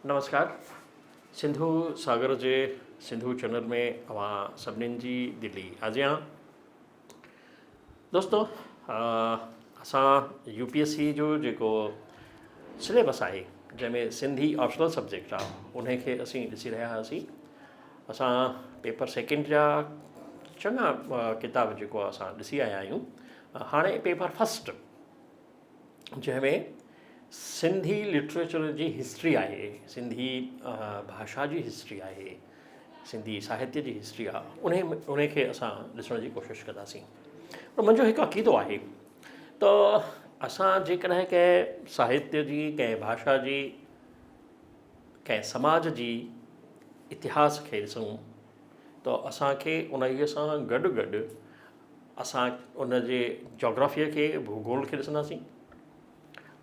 نمسڪار سنڌو ساگر جي سنڌو چينل ۾ اوهان سڀنين جي دلي آجيان دوستو اسان يو پي ايس سي جو جيڪو سليبس آهي جنهن ۾ سنڌي آپشنل سبجيڪٽ آهي ان کي اسين ڏسي رهيا هئاسين اسان پيپر سيڪنڊ جا چڱا ڪتاب جيڪو اسان ڏسي آيا آهيون هاڻي پيپر فسٽ جنهن ۾ سنڌي لٽريچر جي هسٽري آهي سنڌي ڀاشا جي هسٽري آهي سنڌي ساهتيه جي هسٽري آهي ان ان کي اسان ڏسڻ جي ڪوشش ڪنداسين پر منهنجو هڪ عقيدو آهي ته اسان جيڪڏهن ڪنهن ساهتيه جي ڪنهن ڀاشا جي ڪنهن سماج جي اتهاس کي ڏسون ته اسانکي ان سان گڏ گڏ اسان ان جي جاگرافيء کي، ڀوگول کي ڏسنداسين،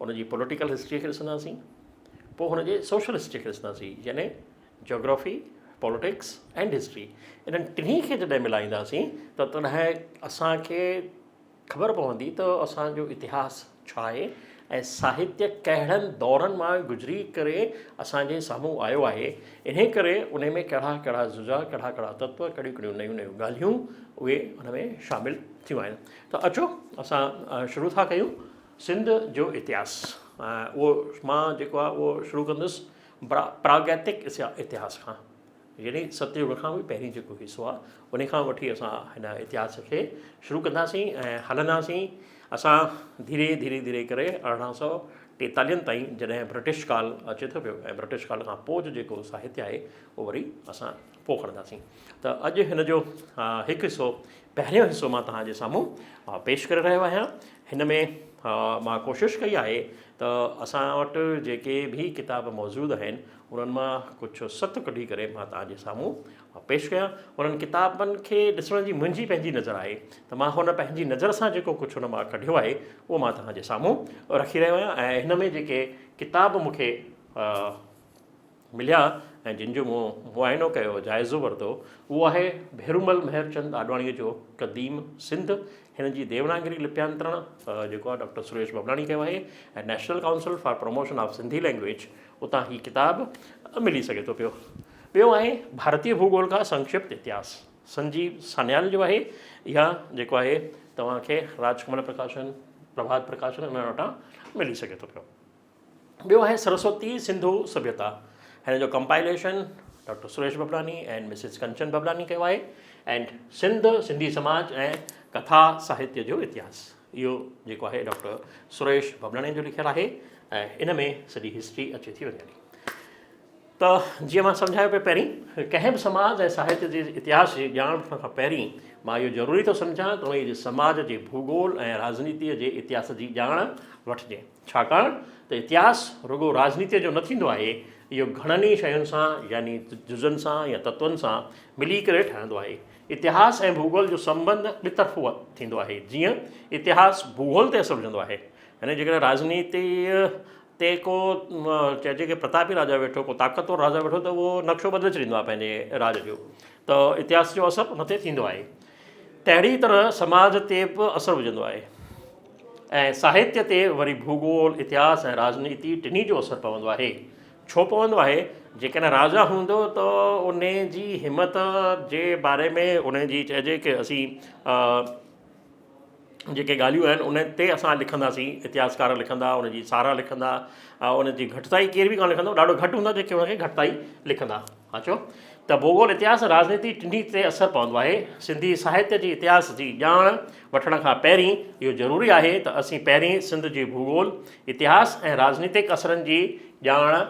ان جي پوليٽيڪل هسٽريء کي ڏسنداسين، پوء هن جي سوشل هسٽريء کي ڏسنداسين يعني جاگرافي، پوليٽڪس اينڊ هسٽري انهن ٽنهي کي جڏهن ملائينداسين ته تڏهن اسان کي خبر پوندي ته اسان جو اتهاس ڇا آهي ۽ ساهتيه ڪهڙن دورن مان گذري ڪري اسان جي سامهون آيو آهي، انهي ڪري انهي ۾ ڪهڙا ڪهڙا جزا، ڪهڙا ڪهڙا تتو، ڪهڙيون ڪهڙيون نيون نيون ڳالهيون اهي ان ۾ شامل ٿيون آهن. ته اچو اسان شروع ٿا ڪيون سنڌ جو اتهاس. اهو مان جيڪو آهي اهو شروع ڪندس پراگيتڪ اتهاس کان. يعني ست يگ کان به پهرين جيڪو حصو آهي ان کان وٺي اسان هن اتهاس کي شروع ڪنداسين ۽ هلنداسين اسان ڌيري ڌيري ڌيري ڪري 1843 تائين جڏهن برٽش ڪال اچي ٿو پيو ۽ برٽش ڪال کان پوء جو جيڪو ساهتيه آهي اهو وري اسان پوء کڻنداسين ته اڄ هن جو هڪ حصو پهريون حصو مان توهان جي سامهون پيش ڪري رهيو آهيان هن ۾ مان ڪوشش ڪئي آهي ته اسان وٽ جيڪي به ڪتاب موجود آهن انهن مان ڪجهه ست ڪڍي ڪري مان توهان جي سامهون پيش ڪيان. انهن ڪتابن کي ڏسڻ جي منهنجي پنهنجي نظر آهي ته مان هن پنهنجي نظر سان جيڪو ڪجهه ان مان ڪڍيو آهي اهو مان توهان جي سامهون رکي رهيو آهيان ۽ هن ۾ جيڪي ڪتاب مون کي مليا ۽ جن جو مون معائنو ڪيو جائزو ورتو اهو آهي ڀيرومل مهرچند آڏواڻيء جو قديم سنڌ هن جي ديوناگري لپيانترڻ جيڪو آهي ڊاڪٽر سريش ببلاڻي ڪيو آهي ۽ national council for promotion of Sindhi language اتان هي ڪتاب ملي سگهي ٿو پيو. ٻيو آهي ڀارتيه ڀوگول ڪا سنڪشپت اتهاس سنجيو سانيال جو آهي. اها جيڪو آهي توهان کي راجڪمل پرڪاشن، پرڀات پرڪاشن انهن وٽان ملي سگهي ٿو پيو. ٻيو آهي سرسوتي سنڌو سڀيتا هن جو compilation doctor Suresh Bablani and Mrs Kanchan Bablani ڪيو آهي اينڊ سنڌ سنڌي سماج ۽ ڪٿا ساهتيه جو اتهاس اهو جيڪو آهي ڊاڪٽر سريش ببلاڻي جو لکيل آهي ۽ ان ۾ سڄي هسٽري اچي ٿي وڃي ته جيئن مان سمجهايو پيو پهرين ڪنهن به سماج ۽ ساهتيه جي اتهاس جي ڄاڻ وٺڻ کان پهرين مان اهو ضروري ٿو سمجهان ته انهيء جي سماج جي ڀوگول ۽ راجنيتيء جي اتهاس جي ڄاڻ وٺجي ڇاڪاڻ ته اتهاس رڳو راجنيتيء جو نه ٿيندو آهي اهو گهڻن ئي شين سان يعني جزن سان يا تتون سان ملي ڪري ٺهندو آهي اتهاس ۽ ڀوگول جو سنٻنڌ ٻطرفو ٿيندو آهي جيئن اتهاس ڀوگول تي اثر وجهندو آهي يعني جيڪڏهن راجنيتيء تي ڪو چئجي ڪي پرتاپي راجا ويٺو ڪو طاقتور راجا ويٺو ته اهو نقشو بدلي ڇڏيندو آهي پنهنجي راڄ جو ته اتهاس جو اثر ان تي ٿيندو آهي. تهڙي طرح سماج تي به اثر وجهندو آهي ۽ ساهتيه تي وري ڀوگول، اتهاس ۽ راجنيتي ٽنهي جو اثر پوندو آهي. ڇو پوندو آهي؟ جيڪڏهن راجا هوندو ته ان جي همت جي باري ۾ ان جي چئجي ڪي اسين جيڪي ڳالهيون آهن ان تي اسان لکنداسين اتهاسڪار لکندا ان جي ساراهه لکندا ان جي گهٽتائي ڪير به ڪانه لکندو ڏاڍو گهٽ هوندا جيڪي ان کي گهٽتائي لکندا اچو ته ڀوگول اتهاس راجنيتي ٽنهي تي اثر پوندو آهي سنڌي ساهتيه جي اتهاس جي ڄاڻ وٺڻ کان پهرين اهو ضروري آهي ته اسين پهرين سنڌ جي ڀوگول اتهاس ۽ راجنيتڪ اثرن جي ڄاڻ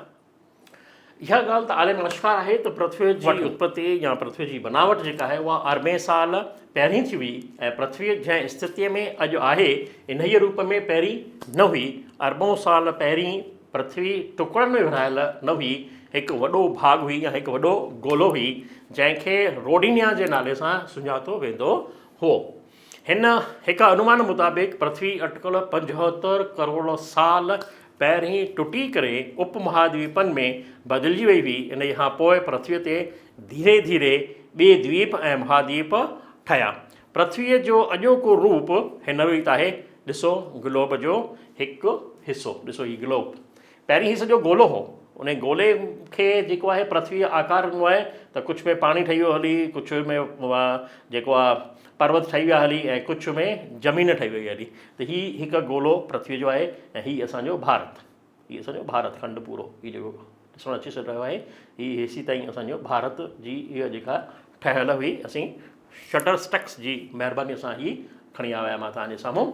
اها ڳالهه ته عالم آشڪار آهي ته پرٿويء جي اتپتي يا پرٿويء جي بناوٽ جيڪا آهي اها اربين سال پهرين ٿي هئي ۽ پرٿوي جنهن استٿيء ۾ اڄ آهي انهيء روپ ۾ پهرين نه هئي. اربون سال پهرين پرٿوي ٽڪڙن ۾ ورهايل نه هئي، هڪ وڏو ڀاڳ هئي يا هڪ وڏو گولو هئي، جنهن کي روڊينيا جي نالي سان سڃاتو ويندو هو. هن هڪ انومان مطابق پرٿوي اٽڪل 75 ڪروڙ سال پهرين ٽٽي ڪري اپ مهادويپن ۾ بدلجي وئي هئي. انهيء کان پوء پرٿويء تي ڌيري ڌيري ٻئي دويپ ۽ مهادويپ ٺهيا. پرٿويء جو اڄوڪو روپ هن ريت آهي. ڏسو گلوب جو هڪ حصو. ڏسو هي گلوب. پهرين هي سڄو گولو هو. ان گولي کي جيڪو آهي پرٿويء آڪار ڏنو آهي ته ڪجهه ۾ پاڻي ٺهي ويو هلي، ڪجهه ۾ جيڪو آهي پروت ٺهي ويا هلي ۽ ڪجهه ۾ زمين ٺهي وئي هلي ته هي هڪ گولو پرٿويء جو آهي ۽ هي اسان جو ڀارت، هي اسان جو ڀارت کنڊ پورو هي جيڪو ڏسڻ اچي رهيو آهي هي هيسي تائين اسان جو ڀارت جي اها جيڪا ٺهيل هئي اسين شٽر اسٽڪس جي مهرباني سان هي کڻي آيو آهيان مان توهان جي سامهون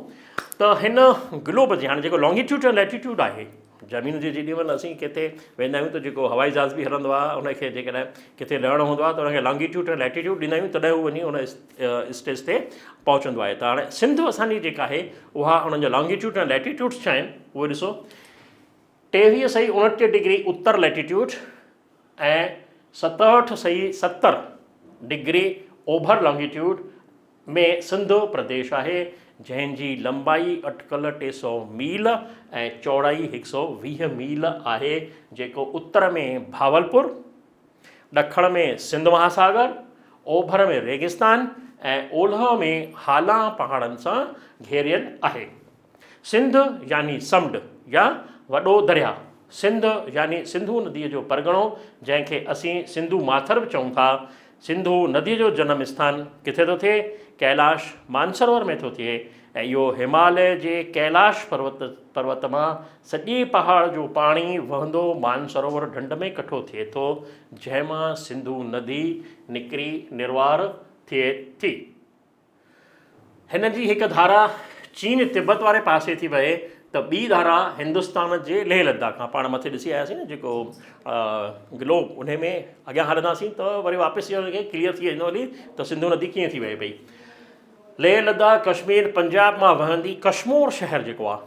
ته هن گلوب جي هاڻي جيڪو لانگيٽيوڊ ۽ ليٽيٽيوڊ آهي زمين جي جيڏي مهل اسين ڪٿي ويندا آهيون ته جيڪو هوائي جهاز به هلندو آهي ان کي جيڪڏهن ڪٿي لهڻو هوندو آهي ته ان کي لانگيٽيوڊ ۽ ليٽيٽيوڊ ڏيندا آهيون تڏهن هو وڃي ان اسٽيج تي پهچندو آهي ته هاڻي سنڌ اسان جي جيڪا آهي اها انهن جا لانگيٽيوڊ ۽ ليٽيٽيوڊس ڇا آهن اهي ڏسو ٽيويهه سئي اڻٽيهه ڊگري اتر ليٽيٽيوڊ ۽ ستهٺ سئي 70 ڊگري اوڀر لانگيٽيوڊ ۾ سنڌ پرديش آهي، جنهن جي لنبائي اٽڪل 300 ميل ۽ چوڙائي 120 ميل آهي، جيڪو اتر ۾ بھاولپور، ڏکڻ ۾ سنڌ مهاساگر، اوڀر ۾ ريگستان ۽ اولهه ۾ هالان پهاڙن سان گهيريل آهي. سنڌ يعني سمنڊ يا وڏو درياء. سنڌ يعني سنڌو نديء جو پرڳڻو، جنهن کي اسين سنڌو ماٿر به چئون ٿا. سنڌو نديء جو جنم اسٿان ڪٿي ٿو ٿئي؟ ڪيلاش مانسرور ۾ ٿو ٿئي ۽ اهو هماليه جي ڪيلاش پروت پروت مان سڄي پهاڙ جو پاڻي وهندو مانسروور ڍنڍ ۾ ڪٺو ٿئي ٿو، جنهن مان سنڌو ندي نڪري نروار ٿئي ٿي. هن جي هڪ ڌارا چين تبت واري پاسي ٿي وهي ته ٻي ڌارا هندستان جي ليهه لداخ کان پاڻ مٿي ڏسي آياسين نه جيڪو گلوب انهي ۾ اڳيان هلنداسين ته وري واپس اهو ڪليئر ٿي ويندو هلي ته سنڌو ندي ڪيئن ٿي وهي پئي ليهه لداخ ڪشمير پنجاب مان وهندي ڪشمور شهر جيڪو آهي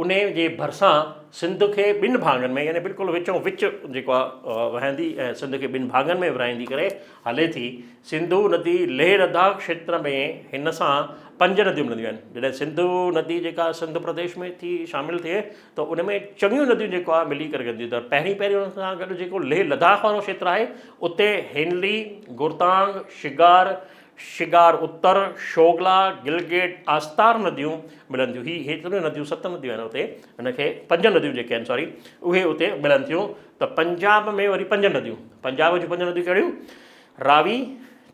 انهيء جي ڀرسان سنڌ کي ٻن ڀاڱن ۾ يعني بلڪل وچون وچ جيڪو آهي وهندي ۽ سنڌ کي ٻن ڀاڱن ۾ ورهائيندي ڪري هلي ٿي. سنڌو ندي ليهه لداخ کيتر ۾ هن سان پنج نديون ملنديون آهن. جڏهن سنڌو ندي جيڪا سنڌ پرديش ۾ ٿي شامل ٿئي ته ان ۾ چڱيون نديون جيڪو آهي ملي ڪري ڪنديون ته پهرين پهرين ان سان گڏ جيڪو ليهه لداخ وارو کيتر آهي اتي هينلي، گرتانگ، شگار، شگار اتر، شوگلا، گلگيٽ، آستار نديون ملن ٿيون. هي هيتريون نديون ست نديون آهن اتي هن کي پنج نديون جيڪي آهن سوري اهي اتي ملن ٿيون ته پنجاب ۾ وري پنج نديون پنجاب جون پنج نديون ڪهڙيون راوي،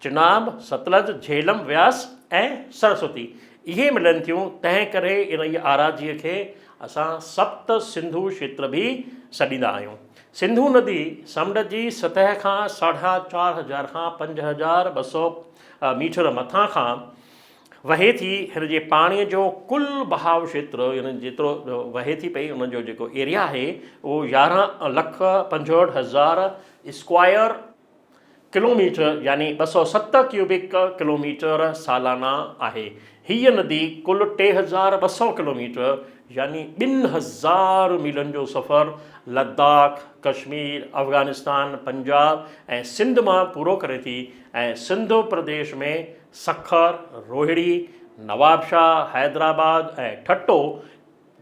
چناب، ستلج، جهلم، وياس ۽ سرسوتي اهي ملن ٿيون تنهن ڪري انهيء آراضيء کي اسان سپت سنڌو کيتر به سڏيندا آهيون. سنڌو ندي سمنڊ جي سطح کان ساڍا 4000 کان 5200 ميٽر مٿان کان وهي ٿي. هن جي پاڻيء جو ڪل بهاء کيتر يعني جيترو وهي ٿي پئي ان جو جيڪو ايريا آهي اهو 11 لک 65 هزار اسڪوائر ڪلوميٽر يعني 207 ڪيوبڪ ڪلوميٽر سالانه آهي. هيء ندي ڪل 3200 ڪلوميٽر يعني 2000 ميلن جو سفر لداخ، ڪشمير، افغانستان، پنجاب ۽ سنڌ مان پورو ڪري ٿي ۽ سنڌ پرديش ۾ سکر، روهڙي، نوابشاهه، حيدرآباد ۽ ٺٽو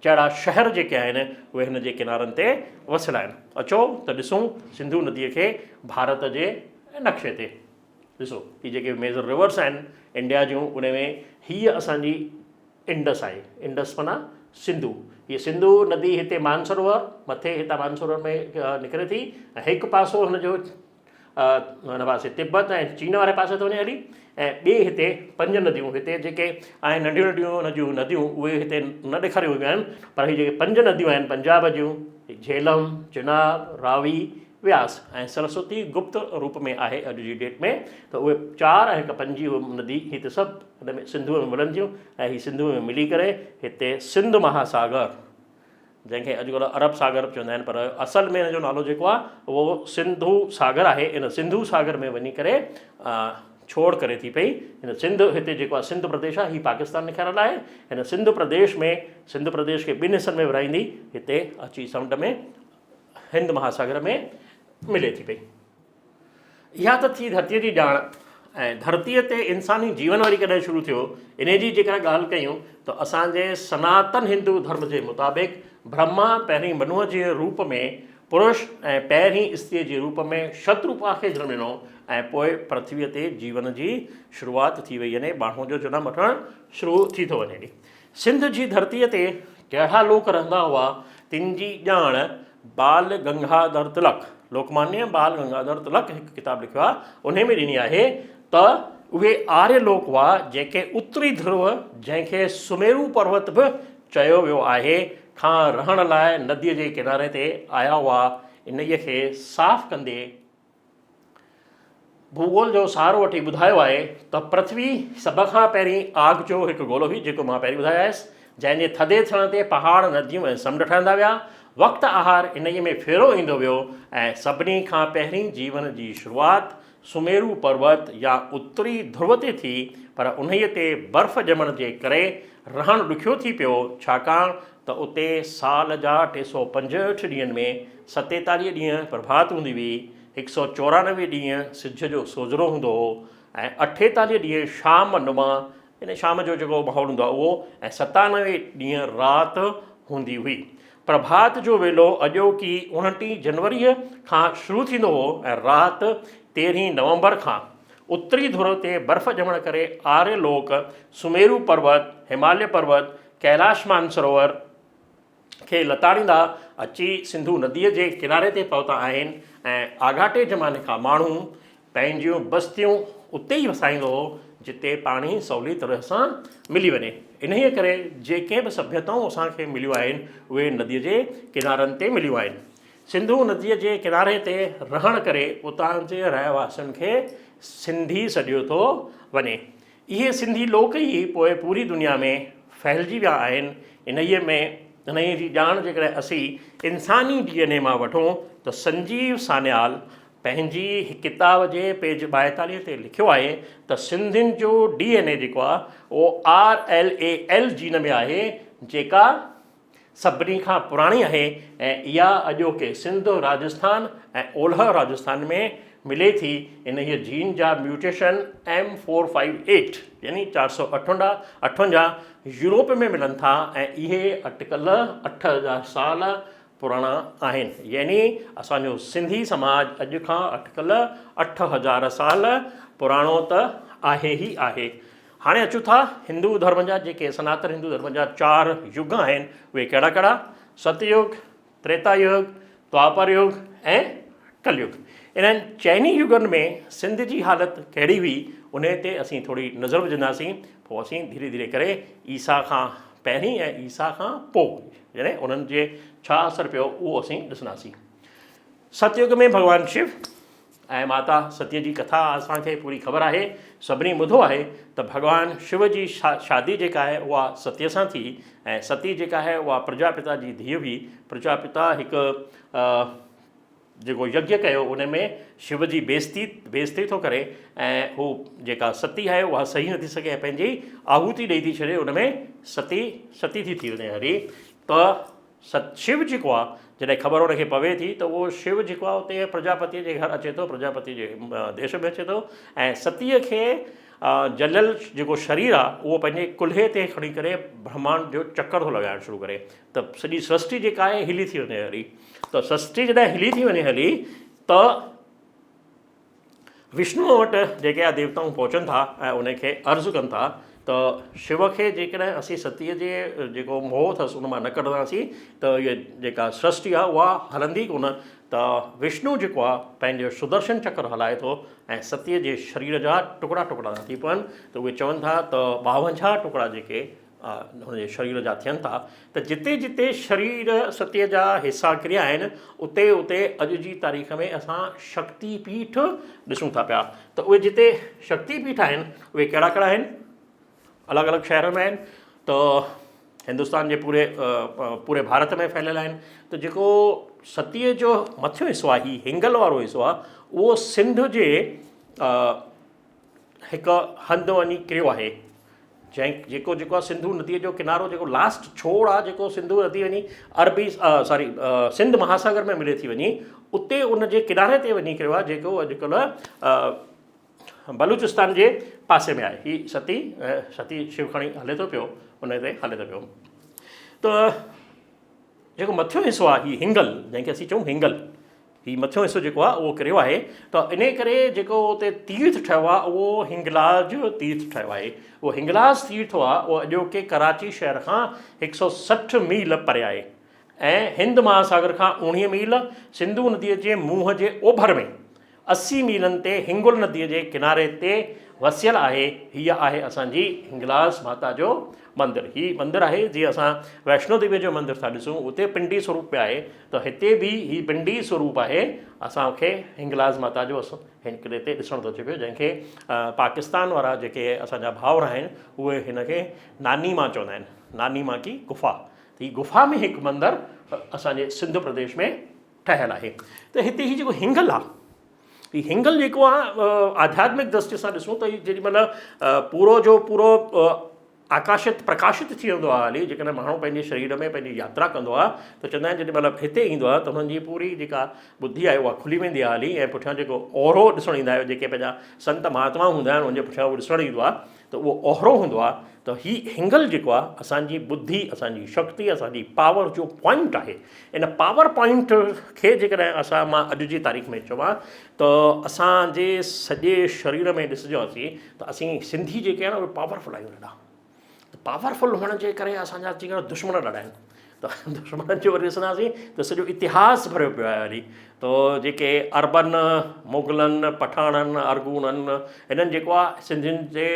جهڙا شهر جيڪي آهن اهي هن جي ڪنارن تي وسيل آهن. اچو ته ڏسون سنڌو نديء کي ڀارت جي نقشي تي. ڏسو هي جيڪي ميجر رورس آهن انڊيا جون ان ۾ هيء اسان جي انڊس آهي. انڊس معنيٰ سنڌو. هيء سنڌو ندي هتي مانسروور مٿي هتان مانسروور ۾ نڪري ٿي ۽ هڪ پاسو هن جو هن پاسي تبت ۽ چين واري پاسي ٿو وڃي هلي ۽ ٻي هتي پنج نديون هتي جيڪي آهن ننڍيون ننڍيون هن جون نديون اهي هتي نه ڏيکاريون ويون آهن پر هي جيڪي پنج نديون آهن پنجاب جون جهلم، چناب، راوي، وياس ۽ سرسوتي گپت روپ ۾ آهي اڄ جي ڊيٽ ۾ ته اهي چار ۽ هڪ پنجين اهي ندي هتي سڀ هن ۾ سنڌوء ۾ ملن ٿيون ۽ هي سنڌوء ۾ ملي ڪري هتي سنڌ مهاساگر جنهن کي اڄڪلهه عرب ساگر به چوندا آهن پر اصل ۾ ان جو نالو جيڪو آهي اهو سنڌو ساگر آهي ان سنڌو ساگر ۾ وڃي ڪري ڇوڙ ڪري ٿي پئي هن سنڌ هتي جيڪو آهي سنڌ پرديش آهي هي پاڪستان نکاريل آهي هن سنڌ پرديش ۾ سنڌ پرديش کي ٻن حصن ۾ ورهائيندي هتي اچي سمنڊ ۾ هند مهاساگر ۾ ملي ٿي پئي. اها ته ٿي ڌرتيء جي ڄاڻ ۽ ڌرتيء تي انساني جيون وري ڪڏهن شروع ٿيو، انهيء جي جيڪڏهن ڳالهه ڪيون ته اسان جي سناتن هندو ڌرم جي مطابق برهما پهرين منوء جي روپ ۾ پرش ۽ پهرين استريء جي روپ ۾ شتروپا کي جنم ڏنو ۽ پوء پرٿويء تي جيون جي شروعات ٿي وئي يعني ماڻهوء جو جنم وٺڻ شروع ٿي ٿو وڃي. سنڌ جي ڌرتيء تي ڪهڙا لوڪ رهندا هئا، تن جي ڄاڻ بال گنگاڌر تلڪ، لوڪمانيه بال گنگاڌر تلڪ هڪ ڪتاب لکيو آهي، انهي ۾ ڏني آهي ته اهي آريه لوڪ هئا جيڪي اتري ڌرو جنهن کي سميرو پروت به چيو ويو آهي کان رهڻ لاء نديء جي ڪناري تي آيا هئا. انهيء کي صاف ڪندي ڀوڳول جو سهارو وٺي ٻڌايو آهي ته پرٿوي سڀ کان پهرين آگ جو هڪ گولو هئي جيڪو مان پهرين ٻڌايو آهيس جنهن جي ٿڌي ٿيڻ تي پهاڙ، نديون ۽ سمنڊ ٺهندا ويا. وقت آهر انهيء ۾ ڦيرو ايندو ويو ۽ سڀني کان پهرين جيون جي شروعات سميرو پروت يا اتري ڌرو تي ٿي پر انهيء تي برف ڄمڻ جي ڪري رهڻ ڏکيو ٿي پيو ڇاڪاڻ ته اتي سال جا 365 ڏينهن ۾ 47 ڏينهن پرڀات هوندي هئي، 194 ڏينهن سج جو سوجهرو هوندو هو ۽ 48 ڏينهن شام نما يعني شام جو جيڪو ماحول هوندو آهي اهو ۽ 97 ڏينهن رات هوندي هئي. پرڀات جو ويلو اڄوڪي اڻٽيهين جنوريء کان شروع ٿيندو هو ۽ رات تيرهين نومبر کان. اتري ڌر تي برف ڄمڻ ڪري آريه لوڪ، سميرو پروت، هماليه پروت، ڪيلاش مانسروور کي لتاڙيندا اچي سنڌو نديء جي ڪناري تي پهتا آهن ۽ آڳاٽي زماني کان ماڻهو پنهنجيون بستيون اتي ئي وسائيندو هو جتي پاڻي سولي طرح سان ملي وڃي. انهيء ڪري جيڪي به سڀيتائون اسان کي مليون آهن اهي نديء جي ڪنارن تي مليون آهن. سنڌو نديء جي ڪناري تي رهڻ ڪري اتان جي رهواسين کي سنڌي سڏيو ٿو وڃي. اهي سنڌي لوڪ ئي پوء پوري دنيا ۾ ڦهلجي ويا آهن. انهيء ۾ انهيء جي ڄاڻ جيڪڏهن اسين انساني ڊي اين اي مان وٺون ته سنجيو سانيال پنهنجي هڪ ڪتاب جي پيج 42 تي لکيو آهي ته سنڌين جو ڊي اين اي جيڪو آهي اهو آر ايل اي ايل جين ۾ آهي جيڪا سڀني کان پراڻي آهي ۽ اها اڄوڪي سنڌ، راجسٿان ۽ اولهه راجسٿان ۾ ملي ٿي. انهيء جين جا mutation M four five eight يعني 458 يورپ ۾ ملن ٿا ۽ اهي اٽڪل 8000 سال پراڻا آهن. يعني اسان جو سنڌي سماج اڄ کان اٽڪل 8000 سال پراڻو ته آهي ئي آهي. هاڻي اچون ٿا هندو ڌرم جا جيڪي سناتن هندو ڌرم جا چار يگ آهن اهي ڪهڙا ڪهڙا؟ ست يگ، تريتا يگ، دوآپر يگ ۽ ڪل يگ. انهن چئني يگن ۾ سنڌ جي حالت ڪهڙي هئي انهي تي اسين ٿوري نظر وجهنداسين پوء اسين ڌيري ڌيري ڪري عيسيٰ کان پهرين ۽ عيسيٰ کان پوء يعني انهن جي ڇا اثر پيو اهو اسين ڏسنداسين. ست يگ ۾ ڀڳوان شو ۽ ماتا ستيء جي ڪٿا اسان کي پوري خبر آهي، سڀني ٻڌو آهي ته ڀڳوان شو جي شادي جيڪا آهي اها ستيء سان ٿي ۽ ستي جيڪا آهي اها پرجاپتا جي ڌيء هئي. پرجاپتا هڪ جيڪو يگيه ڪيو ان ۾ شو جي بيعزتي بيعزتي ٿو ڪري ۽ هو جيڪا ستي آهي اها سهي نٿي سگهي ۽ پنهنجي آهوتي ڏئي ٿي ڇڏي ان ۾ ستي ستي ٿي ٿي وڃي هلي ته ست شو جيڪو آ جڏهن خبر ان کي پوي ٿي ته اهو شو جيڪو آ اتي پرجاپتيء جي گهر اچي ٿو پرجاپتيء جي ديش ۾ اچي ٿو ۽ ستيء کي جليل جيڪو شرير آ اهو پنهنجي ڪلهي تي کڻي ڪري برهمانڊ جو چڪر ٿو لڳائڻ شروع ڪري ته سڄي سرشٽي جيڪا آهي هلي ٿي وڃي هلي ته سرشٽي جڏهن هلي ٿي وڃي هلي ته وشنوء وٽ جيڪي اها ديوتائون پهچن ٿا ۽ ان کي عرض ڪن ٿا ته شو کي جيڪڏهن اسين ستيء جي جيڪو موهه اٿس ان مان نه ڪڍنداسين ته هيء جيڪا سرشٽي آهي اها هلندي ڪونه ته وشنو جيڪو آهي پنهنجو سدرشن چڪر هلائي ٿو ۽ ستيء جي شرير جا ٽڪڙا ٽڪڙا ٿا ٿي پون ته اهي چون ٿا ته 52 ٽڪڙا جيڪي هن جي شرير جا ٿين ٿا ته جتي جتي شرير ستيء جا حصا ڪريا آهن اتي اتي اڄ جي تاريخ ۾ اسان شڪتي پيٺ ڏسون ٿا پيا ته اهي جتي شڪتي پيٺ آهن اهي ڪهڙا ڪهڙا آهن الڳ الڳ شهرن ۾ آهن ته هندستان جي پوري پوري ڀارت ۾ ڦهليل آهن ته جيڪو ستيء جو مٿيون حصو آهي هي هنگل وارو حصو آهي اهو سنڌ جي هڪ هنڌ وڃي ڪريو آهي جنهن جيڪو جيڪو آهي سنڌو نديء جو ڪنارو جيڪو لاسٽ ڇوڙ آهي جيڪو سنڌو ندي وڃي عربي ساري سنڌ مهاساگر ۾ ملي ٿي وڃي اتي ان جي ڪناري تي وڃي ڪريو آهي جيڪو اڄڪلهه بلوچستان جي پاسي ۾ آهي هي ستي ستي شو کڻي هلي ٿو پيو ان تي هلي ٿو پيو ته جيڪو مٿيون حصو آهي هي هنگل جنهن کي اسين چئون هنگل هي مٿيون حصو جيڪو آهي اهو ڪريو آهي ته انهي ڪري جيڪو اتي تيرٿ ٺهيو آهي اهو هنگلاج تيرٿ ٺهيو آهي اهو هنگلاج تيرٿ آهي اهو اڄوڪي ڪراچي شهر کان 160 ميل پري آهي. ۽ هند مهاساگر کان اوڻيهه ميل، سنڌو نديء جي منهن جي اوڀر ۾ 80 ميلن تي هنگل نديء جي ڪناري تي وسيل آهي. هيء آهي اسان جي هنگلاس ماتا جو مندر. هي مندر آهي جيئن اسان ويشنو ديويء جو مندر ٿا ڏسون اتي پنڊي سروپ به آهي ته هتي به هي پنڊي سروپ آهي اسان کي هنگلاس ماتا جو هن قلعي تي ڏسڻ ٿو اچي پيو جنهن کي پاڪستان وارا جيڪي اسان جا ڀائر آهن اهي هن کي ناني مان چوندا آهن ناني مان ڪي گفا ته هي گفا ۾ هڪ مندر اسان جي سنڌ پرديش ۾ ٺهيل آهي ته هتي هي جيڪو هنگل آهي هي هنگل جيڪو آهي آڌياتمڪ درشٽي سان ڏسون ته هي جيڏي مهل پورو جو پورو آڪاشت پرڪاشت ٿي ويندو آهي هلي جيڪڏهن ماڻهو پنهنجي شرير ۾ پنهنجي ياترا ڪندو آهي ته چوندا آهن جيڏي مهل هتي ايندو آهي ته هنن جي پوري جيڪا ٻڌي آهي اها کلي ويندي آهي هلي ۽ پٺيان جيڪو اورو ڏسڻ ايندا آهيو جيڪي پنهنجا سنت مهاتما هوندا آهن ان جي پٺيان اهو ڏسڻ ايندو آهي ته اهو اهرو هوندو آهي ته هي هنگل جيڪو آهي اسان جي ٻڌي اسان جي شڪتي اسان جي پاور جو پوائنٽ آهي ان پاور پوائنٽ کي جيڪڏهن اسان مان اڄ جي تاريخ ۾ چوان ته اسان جي سڄي شرير ۾ ڏسجوسين ته اسين سنڌي جيڪي آهن اهي پاورفل آهيون ڏاڍا ته پاورفل هئڻ جي ڪري اسان جا جيڪا دشمن ڏاڍا آهن ته دشمنن جو وري ڏسنداسين ته سڄو اتهاس ڀريو پيو آهي وري ته جيڪي عربن مغلن پٺاڻن ارغونن هنن جيڪو آهي سنڌين جي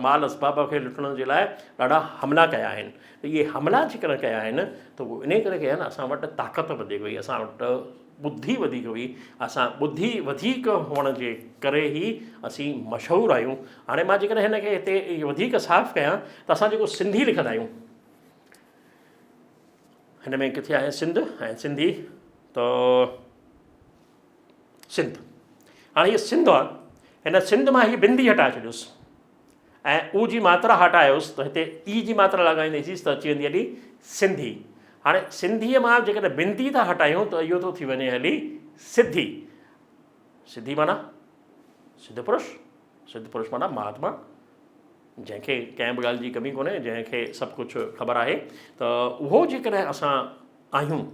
مال اسباب کي لٽڻ جي لاء ڏاڍا حملا ڪيا آهن ته اهي حملا جيڪڏهن ڪيا آهن ته اهو انهي ڪري ڪيا آهن اسان وٽ طاقت وڌيڪ هئي اسان وٽ ٻڌي وڌيڪ هئي اسان ٻڌي وڌيڪ هئڻ جي ڪري ئي اسين مشهور آهيون هاڻي مان جيڪڏهن هن کي هتي وڌيڪ صاف ڪيان ته اسان جيڪو سنڌي لکندا آهيون هن ۾ ڪٿي آهي سنڌ ۽ سنڌي ته سنڌ هاڻي هي سنڌ آهي هن سنڌ مان هي بندي هٽائي ڇڏيوس ۽ او جي ماترا هٽايوس ته هتي اي جي ماترا لڳائينديسيس ته اچي ويندي هلي سنڌي هاڻي سنڌيء مان جيڪڏهن بندي ٿا هٽايون ته اهو ٿو ٿي وڃي هلي سڌي سڌي معنيٰ سڌ پرش سڌ پرش معنيٰ مهاتما جنهن کي ڪنهن به ڳالهه جي ڪمي ڪونهي جنهن کي سڀ ڪجهه خبر آهي ته اهو جيڪڏهن اسان آهيون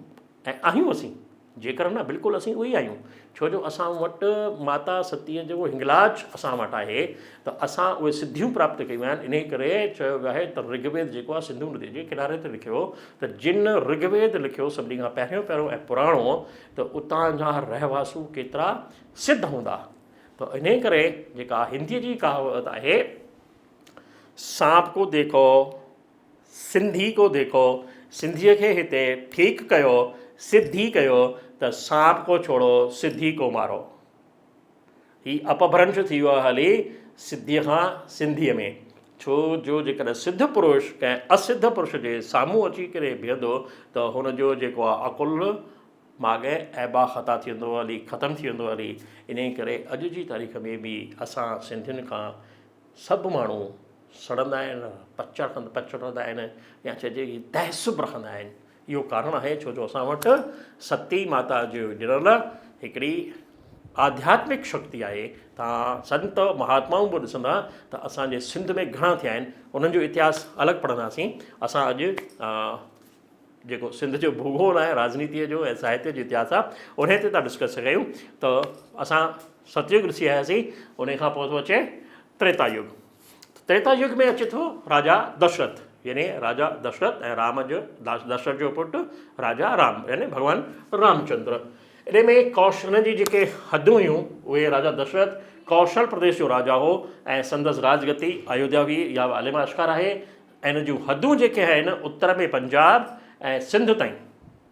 ۽ آهيون اسين جيڪر نه بلڪل اسين اهي ئي آهيون ڇو جو اسان وٽ ماتا ستيء جو هنگلاج اسان وٽ آهي ته اسان اهي سڌيون پراپت ڪيون آهن انهي ڪري چيو ويو آهي ته رگ ويد جيڪو آهي سنڌو ندي جي ڪناري تي لکيو ته جن رگ ويد لکيو سڀني کان پهريون پهريون ۽ پراڻو ته اتان جا رهواسو ڪيترا سڌ هوندا ته انهي ڪري جيڪا هنديء جي ڪهاوت آهي سانپ ڪو ديکو سنڌي ڪو ديکو، سنڌيء کي هتي ٺيڪ ڪيو، سڌي ڪيو ته سانپ ڪو ڇوڙو، سڌي ڪو مارو. هي اپڀرنش ٿي ويو آهي هلي سڌيء کان سنڌيء ۾، ڇو جو جيڪڏهن سڌ پرش ڪنهن اسڌ پرش جي سامهون اچي ڪري بيهندو ته هن جو جيڪو آهي عقل ماڳهين عيبا خطا ٿي ويندو هلي، ختم ٿي ويندو هلي. انهيء ڪري اڄ جي تاريخ ۾ به اسان سنڌين کان سڀ ماڻهو سڙندا آهن، پچڙ پچڙندا آهن يا چئجي ڪي تعصب رکندا آهن. اهو ڪارڻ آهي ڇو جو اسان وٽ ستي ماتا جو ڏنل هڪڙي آڌياتمڪ شڪتي آهي. توهان سنت مهاتمائون به ڏسندا ته اسان جي سنڌ ۾ گهڻا ٿيا آهن، انهن جو اتهاس الڳ پڙهنداسين. اسان اڄ جيڪو سنڌ جو ڀوڳول آهي راجنيتيء جو ۽ ساهتيه جو اتهاس آهي انهيء تي ٿا ڊسڪس ڪيون ته اسان ستيگ ڏسي آياسين انهيء کان پوء ٿو اچي تريتا يگ تريتا يگ ۾ اچي ٿو راجا دشرٿ يعني راجا دشرٿ ۽ رام جو دشرٿ جو پٽ راجا رام يعني ڀڳوان رامچندر ان ۾ ڪوش انهن جي جيڪي حدون هيون اهي راجا دشرٿ ڪوشل پرديش جو راجا هو ۽ سندس راجگتي ايوڌيا هئي اها به عالم آشڪار آهي ۽ ان جون حدون جيڪي آهن اتر ۾ پنجاب ۽ سنڌ تائين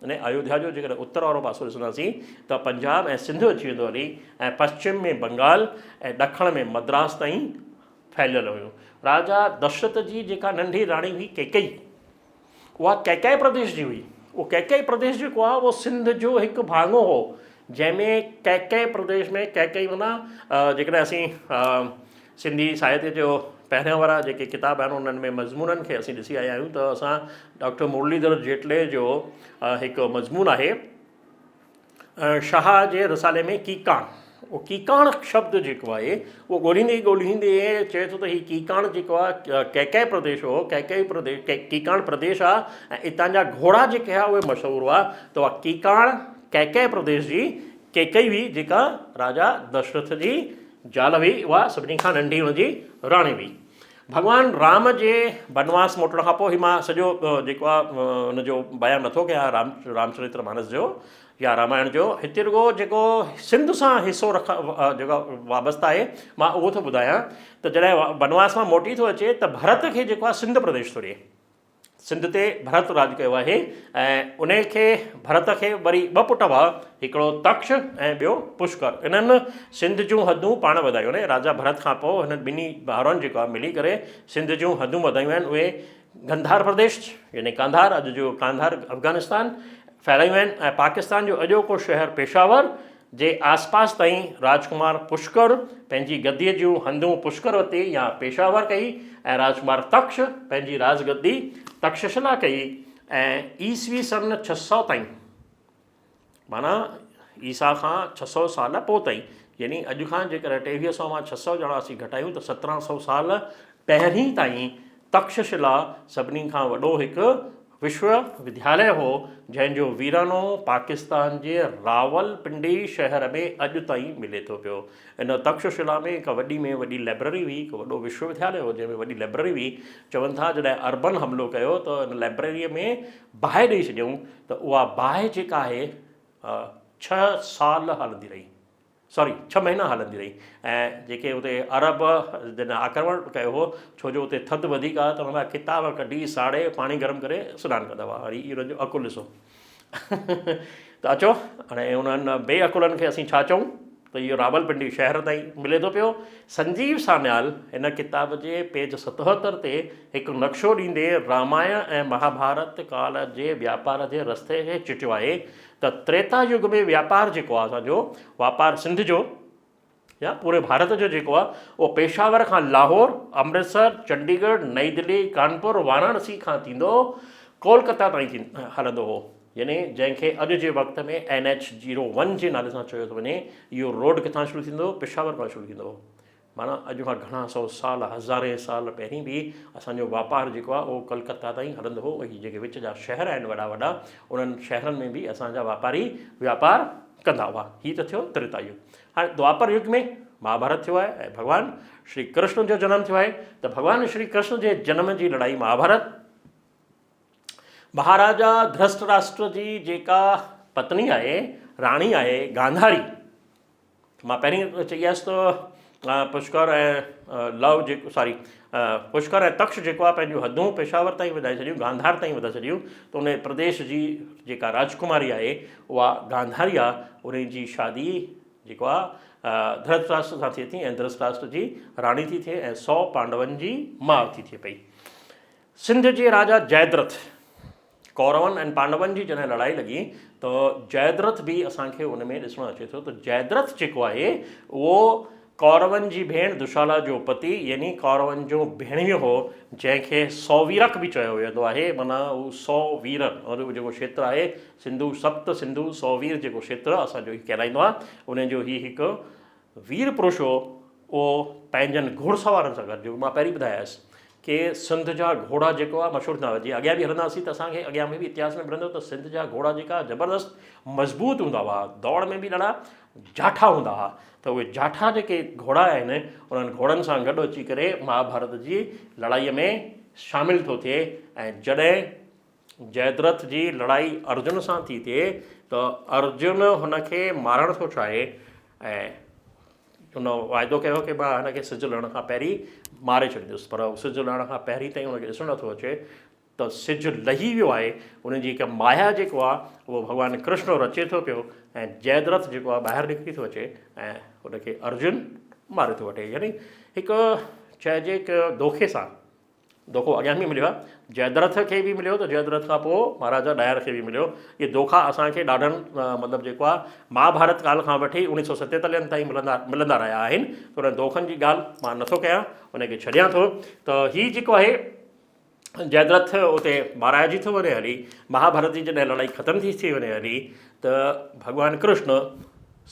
يعني ايوڌيا جو جيڪڏهن اتر وارو پاسو ڏسنداسين ته پنجاب ۽ سنڌ اچي ويندو هلي ۽ پشچم ۾ بنگال ۽ ڏکڻ ۾ مدراس تائين ڦهليل هيون. راجا دشرٿ جي جيڪا ننڍي راڻي هئي ڪيڪئي اها ڪيڪئي پرديش جي هئي. اهو ڪيڪئي پرديش جيڪو آهي اهو سنڌ جو هڪ ڀاڱو هو جنهن ۾ ڪيڪئي پرديش ۾ ڪيڪئي معنيٰ جيڪڏهن اسين سنڌي ساهتيه جو پهريان وارا جيڪي ڪتاب آهن انهن ۾ مضمونن کي اسين ڏسي آيا آهيون ته اسان ڊاڪٽر مرليڌر جيٽلي جو هڪ مضمون آهي شاهه جي رسالي ۾ ڪيڪاڻ اهو ڪيڪاڻ شبد جيڪو آهي اهو ڳولهيندي ڳولهيندي چئي ٿو ته هي ڪيڪاڻ جيڪو آهي ڪيڪئي پرديش هو ڪيڪئي پرديش ڪيڪاڻ پرديش آهي ۽ اتان جا گهوڙا جيڪي هئا اهي مشهور هئا ته اها ڪيڪاڻ ڪيڪئي پرديش جي ڪيڪئي هئي جيڪا راجا دشرٿ جي زال هئي، اها سڀني کان ننڍي هن جي راڻي هئي. ڀڳوان رام جي بنواس موٽڻ کان پوء هي مان سڄو جيڪو آهي ان جو بيان نٿو ڪيان رام رامچرتر مانس جو يا رامائڻ جو هتي رڳو جيڪو سنڌ سان حصو رک جيڪو وابسته آهي مان اهو ٿو ٻڌايان ته جڏهن بنواس مان موٽي ٿو اچي ته ڀرت کي جيڪو آهي سنڌ پرديش ٿو ڏئي سنڌ تي ڀرت راڄ ڪيو آهي ۽ انهي کي ڀرت کي وري ٻه پٽ هئا هڪڙو تڪش ۽ ٻيو پشڪر انهن سنڌ جون حدون پاڻ وڌايون يعني راجا ڀرت کان پوء هنن ٻنهي ڀائرن جيڪو آهي ملي ڪري سنڌ جون حدون وڌايون آهن اهي گنڌار پرديش يعني ڪانڌار اڄ جو ڪانڌار افغانستان ڦهلايون آهن ۽ پاڪستان جو اڄوڪو شهر پشاور جي آسپاس تائين راجڪمار پشڪر پنهنجي گديء جون هنڌون پشڪر وتي يا پيشاور ڪئي ۽ راجڪمار تڪش پنهنجي راج گدي تڪششلا ڪئي ۽ عيسوي سن 600 تائين معنيٰ عيسيٰ کان 600 سال پوء تائين يعني اڄ کان جيڪڏهن 2300 مان 600 ڄڻا اسين گهٽايون ته 1700 سال پهرين تائين تڪششلا سڀني کان وڏو هڪ وشو ودياليه هو، جنهن جو ويرانو پاڪستان جي راولپنڊي شهر ۾ اڄ تائين ملي ٿو پيو. ان تڪششلا ۾ هڪ وڏي ۾ وڏي لئبرري هئي، هڪ وڏو وشو ودياليه هو، جنهن ۾ وڏي لئبرري هئي. چون ٿا جڏهن عربن حملو ڪيو ته ان لئبرريء ۾ باهه ڏئي ڇڏيائون ته اها باهه جيڪا آهي ڇهه سال هلندي رهي. سوري ڇهه مهينا هلندي رهي ۽ جيڪي اتي عرب جن آڪرمڻ ڪيو هو ڇو جو اتي ٿڌ وڌيڪ آهي ته ان جا ڪتاب ڪڍي ساڙي پاڻي گرم ڪري سنان ڪندا هئا وري انهن جو عقل ڏسو ته اچو هاڻي انهن بي عقلن کي اسين ڇا چئون ته اهو راولپنڊي شهر تائين ملي ٿو پيو سنجيو سانيال هن ڪتاب جي پيج 77 تي هڪ نقشو ڏيندي رامائڻ ۽ مهاڀارت ڪال جي وياپار جي رستي کي چٽيو آهي ته تريتا يگ ۾ وياپار جيڪو آهي اسان جو واپار سنڌ جو يا پوري ڀارت جو جيڪو آهي اهو پيشاور کان لاهور، امرتسر، چنڊيڳڙهه، نئي دلي، ڪانپور، واراڻسي کان ٿيندو ڪولڪتا تائين ٿي هلندو هو يعني جنهن کي اڄ جي وقت ۾ اين ايڇ زيرو ون جي نالي سان چيو ٿو وڃي اهو روڊ ڪٿان شروع ٿيندو هو پشاور کان شروع ٿيندو هو. معنيٰ اڄ کان گهڻا سئو سال، هزارين سال پهرين به اسان جو واپار جيڪو آهي اهو ڪلڪتا تائين هلندو هو. اهي جيڪي وچ جا شهر آهن وڏا وڏا انهن شهرن ۾ به اسان جا واپاري واپار ڪندا هئا. هي ته ٿيو تريتا يگ. هاڻي دوآپر يگ ۾ مهاڀارت ٿيو آهي ۽ ڀڳوان شري ڪرشن جو جنم ٿيو آهي ته ڀڳوان شري ڪرشن جي جنم جي لڙائي مهاڀارت، مهاراجا ڌرشٽراشٽر جي جيڪا پتني آهي، راڻي آهي گانڌاري، مان پهرين چئي آيس ته پشڪر ۽ لو جيڪو ساري پشڪر ۽ تڪش جيڪو آهي پنهنجون حدون پشاور تائين وڌائي ڇڏيون گانڌار تائين وڌائي ڇڏيون ته ان پرديش جي جيڪا راجڪماري آهي اها گانڌاري آهي ان جي شادي جيڪو آهي ڌرتراشٽر سان ٿئي ٿي ۽ ڌرتراشٽر جي راڻي ٿي ٿئي ۽ 100 پانڊون جي ماء ٿي ٿئي پئي. سنڌ جي راجا جئدرٿ، ڪورون ۽ پانڊون جي جڏهن لڙائي لڳي ته جئدرٿ به اسان کي ان ۾ ڏسڻ اچي ٿو ته جئدرٿ جيڪو آهي اهو ڪورون جي ڀيڻ دشالا جو پتي يعني ڪورون جو ڀيڻويو هو جنهن کي سوويرڪ به چيو ويندو آهي معنيٰ هو سو وير اور جيڪو کيتر آهي سنڌو سپت سنڌو سووير جيڪو کيتر اسان جو هي ڪهلائيندو آهي ان جو هي هڪ وير پرش هو اهو پنهنجن گهوڙسوارن سان گڏ جيڪو مان پهرين ٻڌايس ڪي سنڌ جا گهوڙا جيڪو آهي مشهور ٿيندا هئا جيئن اڳيان به هلنداسين ته اسان کي اڳيان ۾ به اتهاس ۾ ملندو ته سنڌ جا گهوڙا جيڪا زبردست مضبوط هوندا هئا دوڙ ۾ به ڏاڍا جاٺا هوندا هئا ته اهي جاٺا جيڪي گهوڙا آهن انهن گهوڙن سان گڏ اچي ڪري مهاڀارت جي لڙائي ۾ شامل ٿو ٿئي ۽ جڏهن جئدرٿ جي لڙائي ارجن سان ٿي ٿئي ته ارجن هن کي مارڻ ٿو چاهي ۽ هن واعدو ڪيو ڪي مان هن کي سج لهڻ کان پهرين ماري ڇڏيندس پر سج لهڻ کان پهرين تائين هن کي ڏسڻ نٿو اچي ته سج لهي ويو آهي ان جي هڪ مايا جيڪو آهي اهو ڀڳوان ڪرشن رچي ٿو پيو ۽ جئدرٿ جيڪو آهي ٻاهر نڪري ٿو اچي ۽ هن کي ارجن ماري ٿو وٺي يعني هڪ چئجي هڪ دوکي سان دوکو اڳيان به مليو آهي. جئدرٿ کي به مليو ته جئدرٿ کان پوء مهاراجا ڏاهر کي به مليو. اهي دوکا اسان کي ڏاڍن مطلب جيڪو آهي مهاڀارت ڪال کان وٺي اوڻيهه سو ستيتاليهن تائين ملندا ملندا رهيا آهن ته انهن دوکن جي ڳالهه مان نٿو ڪيان ان کي ڇڏيان ٿو ته هي جيڪو آهي جئدرٿ اتي مارائجي ٿو وڃي هلي مهاڀارت جي جڏهن لڙائي ختم ٿي ٿي وڃي هلي ته ڀڳوان ڪرشن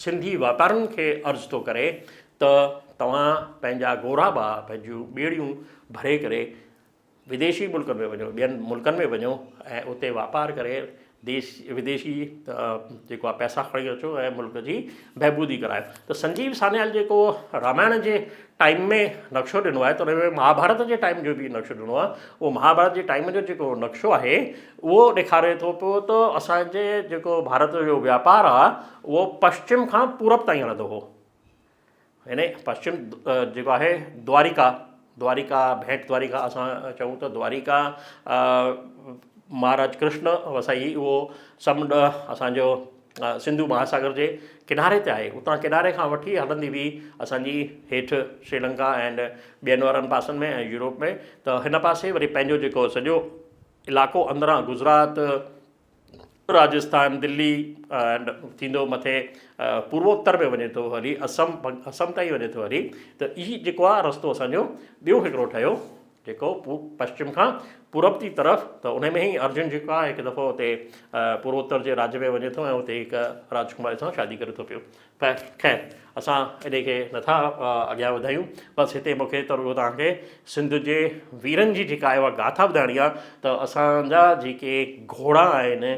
سنڌي واپارين کي عرض ٿو ڪري ته توهان پنهنجا گورابا، پنهنجون ٻيڙيون ڀري ڪري وديشي ملڪن ۾ وڃو، ٻين ملڪن ۾ وڃو ۽ اتي واپار ڪري ديش وديشي جيڪو آهي پئسا کڻي اچو ۽ ملڪ جي بهبودي ڪرايو ته سنجيو سانيال جيڪو رامائڻ جي ٽائيم ۾ نقشو ڏنو آهي ته ان ۾ مهاڀارت جي ٽائيم جو به نقشو ڏنو آهي اهو مهاڀارت جي ٽائيم جو جيڪو نقشو آهي اهو ڏيکاري ٿو پيو ته اسانجي جيڪو ڀارت جو واپار آهي اهو پشچم کان پورب تائين هلندو هو يعني پشچم جيڪو آهي دواريڪا دواريڪا ڀينٽ دواريڪا اسان چئون ته دواريڪا مهاراج ڪرشن وسائي اهو سمنڊ اسانجو سنڌو مهاساگر جي ڪناري تي آهي اتان ڪناري کان وٺي هلندي هئي اسانجي هيٺ شريلنڪا اينڊ ٻين وارن پاسن ۾ ۽ يورپ ۾ ته هن پاسي وري پنهنجو جيڪو سڄو علائقو اندران گجرات راجسٿان، دلي ۽ ٿيندو مٿي پوروتر ۾ وڃي ٿو هلي اسم اسم تائين وڃي ٿو هلي ته هي جيڪو آهي رستو اسانجو ٻيو هڪڙو ٺهيو جيڪو پشچم کان پورب جي طرف ته ان ۾ ئي ارجن جيڪو آهي هڪ دفعو اتي پوروتر جي راڄ ۾ وڃي ٿو ۽ اتي هڪ راجڪماري سان شادي ڪري ٿو پيو پر خير اسان انهي کي نٿا اڳيان وڌايون بس هتي مون کي ته رڳو توهان کي سنڌ جي ويرن جي جيڪا آهي اها گاٿا ٻڌائڻي آهي ته اسان جا جيڪي گهوڙا آهن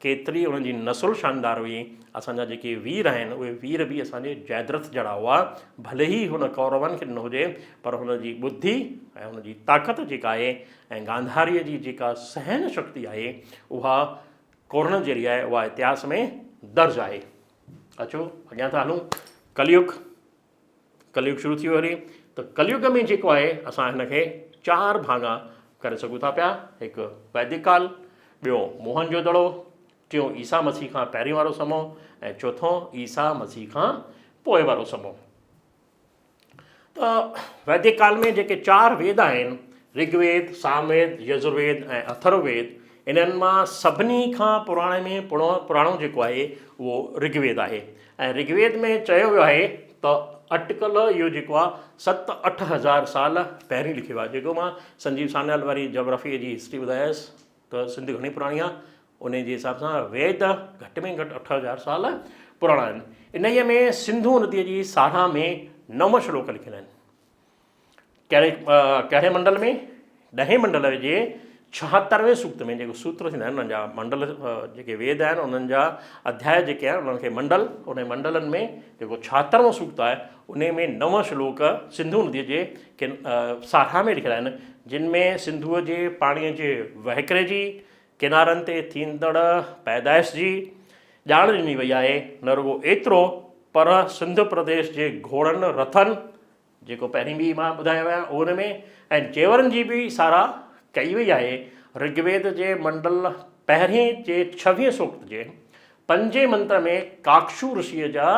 ڪيتري انهن جي نسل شاندار هئي اسان جا جيڪي وير آهن اهي وير به اسان جي جئدرٿ جهڙا هئا ڀلي ئي هن ڪورون کي ڏنو هجي پر هن جي ٻڌي ۽ هن جي طاقت جيڪا آهي ۽ گانڌاريء جي جيڪا سهن شڪتي آهي اها ڪورن جهڙي آهي اها اتهاس ۾ درج آهي. اچو اڳيان ٿا هلون ڪليگ ڪليگ شروع ٿي ويو هلي ته ڪليگ ۾ جيڪو آهي اسان هن کي چار ڀاڱا ڪري سگهون ٿا پيا هڪ ويدڪ ڪال ٻيو موهن جو دڙو ٽيون عيسيٰ مسيح کان پهرين وارو سمو ۽ چوٿون عيسيٰ مسيح کان پوء وارو سمو ته ويدڪ ڪال ۾ جيڪي چار ويد آهن، رگ ويد، سام ويد، يجر ويد ۽ اٿرو ويد، انهن مان سڀني کان پراڻي ۾ پراڻو جيڪو آهي اهو رگ ويد آهي ۽ رگ ويد ۾ چيو ويو آهي ته اٽڪل اهو جيڪو آهي ست اٺ هزار سال پهرين لکيو آهي جيڪو مان سنجيو سانيال واري جاگرافيء جي هسٽري ٻڌايس ته سنڌ گهڻي پراڻي آهي، انهيء جي حساب سان ويد گهٽ ۾ گهٽ 8000 سال پراڻا آهن. انهيء ۾ سنڌو نديء جي ساراهه ۾ نو شلوڪ لکيل آهن. ڪهڙي ڪهڙي منڊل ۾؟ ڏهين منڊل جي ڇاهتروين سوڪت ۾ جيڪو سوتر ٿيندا آهن انهن جا منڊل جيڪي ويد آهن انهن جا اڌياء جيڪي آهن انهن کي منڊل انهي منڊلن ۾ جيڪو ڇاهترون سوڪت آهي انهي ۾ نو شلوڪ سنڌو نديء جي ڪن ساراهه ۾ لکيل آهن جن ۾ سنڌوء جي پاڻيء جي وهڪري جي، ڪنارن تي ٿيندڙ پيدائش جي ڄاڻ ڏني وئي آهي. نه رڳو ايترو پر سنڌ پرديش جي گهوڙن، رٿن، جيڪو پهرين به مان ٻڌايو آهي ان ۾ ۽ زيورن جي به ساراهه ڪئي وئي آهي. رگ ويد جي منڊل پهرين جي ڇويهين سوڪت جي پنجين منتر ۾ ڪاڪشو رشيء جا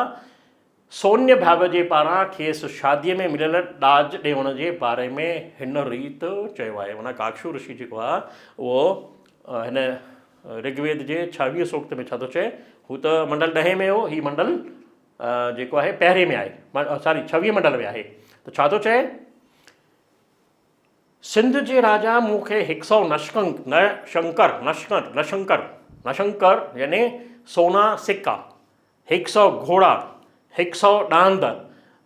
سونيا ڀاڀ جي پاران کيس شاديء ۾ مليل ڏاج ڏيوڻ جي باري ۾ هن ريت چيو آهي. معنيٰ ڪاڪشو رشي جيڪو آهي اهو هن رگ ويد جي ڇاويهه سوڪت ۾ ڇا ٿو چئي؟ هو ته منڊل ڏهين ۾ هو، هي منڊل جيڪو آهي پهرين ۾ آهي، ساري ڇويهه منڊل ۾ آهي ته ڇا ٿو چئي؟ سنڌ جي راجا مون کي هڪ سئو نشڪنڪ، نه شنڪر، نشڪر، نشنڪر، نشنڪر يعني سونا سڪا، هڪ سئو گهوڙا، هڪ سئو ڏاند،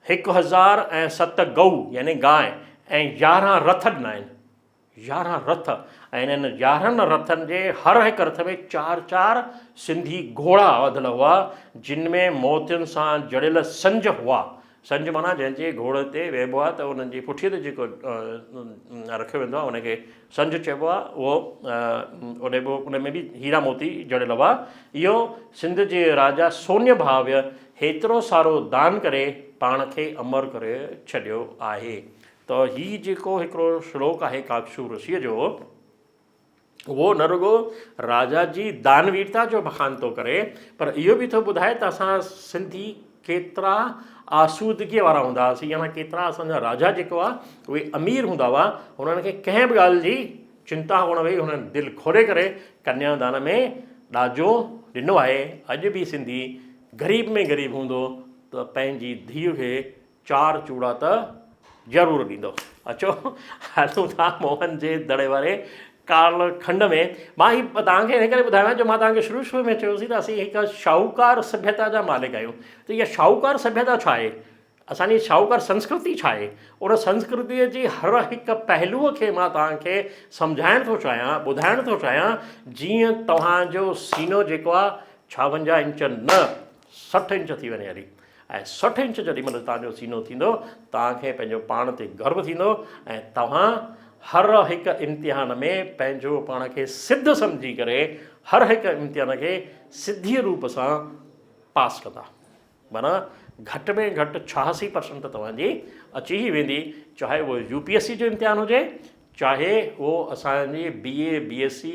1007 گئو يعني گانء ۽ 11 رٿ ڏنا آهن. 11 رٿ ۽ انهن 11 رٿن جي هر هڪ رٿ ۾ چار چار سنڌي گهوڙا وڌل هئا، جن ۾ موتين سان جڙيل سنج هئا. سنج معنيٰ جنهن جي گهوڙي تي ويهبو آهي ته انهن جي پٺيء تي جيڪو رکيو ويندو آهي ان کي سنج چئبو آهي اهو ان به ان ۾ به هيرا موتي جڙيل هئا. اهو سنڌ جي راجا سونيه ڀاويه هيترو سارو دان ڪري پاڻ کي امر ڪري ڇڏيو آهي. ته هي جيڪو هڪڙو شلوڪ آهي ڪاڪشو رشيء جو اهو نه رڳو راجا جي دانويرتا جو بخان ٿو ڪري پر اهو به ٿو ٻڌائي ته اسان سنڌي ڪيترا آسودگيء وارا هوندا هئاسين يعني ڪيترا اسان جا راجا جيڪو هئا اهي امير هوندا هئا هنن کي ڪنهن به ڳالهه جي چنتا ڪونه هئي هنن دل کولي ڪري ڪنيا دان ۾ ڏاجو ڏنو آهي اڄ به سنڌي غريب ۾ غريب هوندو ته پنهنجي ڌيء کي چار چوڙا ته ضرور ڏيندو. اچو هلون ٿا موهن جي دڙي واري ڪال کنڊ ۾. مان هي توهان کي ان ڪري ٻڌايو آهي جو مان توهان کي شروع شروع ۾ چيو سين ته اسين هڪ شاهوڪار سڀيتا جا مالڪ آهيون ته اها شاهوڪار سڀيتا ڇا آهي؟ اسان جي شاهوڪار سنسڪرتي ڇا آهي؟ ان سنسڪرتيء جي هر هڪ پهلوء کي مان توهان کي سمجهائڻ ٿو چاهيان، ٻڌائڻ ٿو چاهيان، جيئن توهان جو سينو جيڪو آهي ڇاونجاهه انچ نه 60 انچ ٿي وڃي هلي ۽ 60 انچ جيڏي مهل توهان جو سينو ٿيندو، توهان کي پنهنجو پاڻ تي گرو ٿيندو ۽ توهان هر هڪ امتحان ۾ پنهنجو پاڻ کي سڌ سمجهي ڪري هر هڪ امتحان کي سڌي روپ سان پاس ڪندا. معنيٰ گهٽ ۾ گهٽ 86 پرسنٽ ته توهان جي اچي ئي ويندي، چاهي اهو يو پي ايس سي جو امتحان هجي، چاهي اهو اسان جي B A, B S C,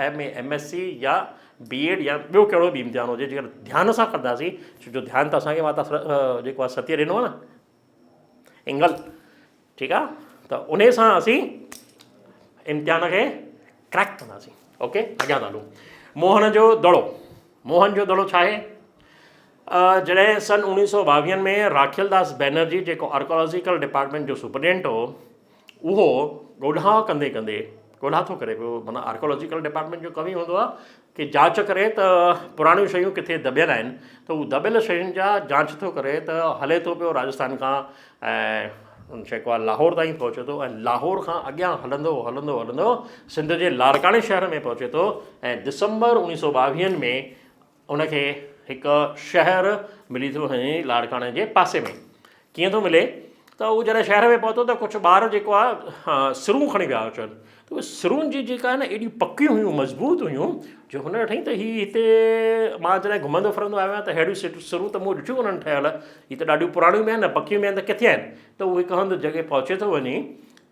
M A, M S C يا بي ايڊ يا ٻيو ڪهڙو به امتحان هجي، جيڪڏهن ڌيان سان ڪنداسين، ڇو جو ڌيان ته اسان کي ماتا جيڪو آهي ستيء ڏنو آهي نه اينگل، ٺيڪ آهي ته انهي سان اسين امتحان کي ڪريڪ ڪنداسين. اوڪي اڳيان ٿا هلون. موهن جو دڙو، موهن جو دڙو ڇا آهي؟ جڏهن سن اوڻيهه سؤ ٻاويهن ۾ راکيل داس بينرجي جيڪو آرڪيالاجيڪل ڊپارٽمينٽ جو سپرنٽينڊنٽ هو اهو ڳولها ڪندي ڪندي ڳولها ٿو ڪري پيو معنيٰ آرڪيالاجيڪل ڊپارٽمينٽ جو ڪم ئي هوندو آهي ڪي جاچ ڪري ته پراڻيون شيون ڪٿي دٻيل آهن ته هو دٻيل شين جا جاچ ٿو ڪري ته هلي ٿو پيو راجستان کان ۽ جيڪو آهي لاهور تائين پهچي ٿو ۽ لاهور کان اڳيان هلندو هلندو هلندو سنڌ جي لاڙڪاڻي شهر ۾ پهچي ٿو ۽ ڊسمبر اوڻيهه سؤ ٻاويهن ۾ ان کي هڪ شهر ملي ٿو وڃي لاڙڪاڻي جي پاسي ۾ ڪيئن ٿو ملي ته هو جڏهن شهر ۾ پهتو ته ڪجهه ٻار جيڪو آهي سرون کڻي پيا اچن ته اهي سرون جي جيڪا آهي نه ايڏيون پڪيون هيون مضبوط هيون جو هن ڏٺائين ته هي هتي مان جڏهن گهمندو ڦرندو آيو آهيان ته اهڙيون سرون ته مون ڏٺيون ڪونهن ٺهيل هي ته ڏاڍيون پراڻيون به آهن پڪيون به آهن ته ڪٿي آهن ته هو هڪ هنڌ جڳهه پهچي ٿو وڃي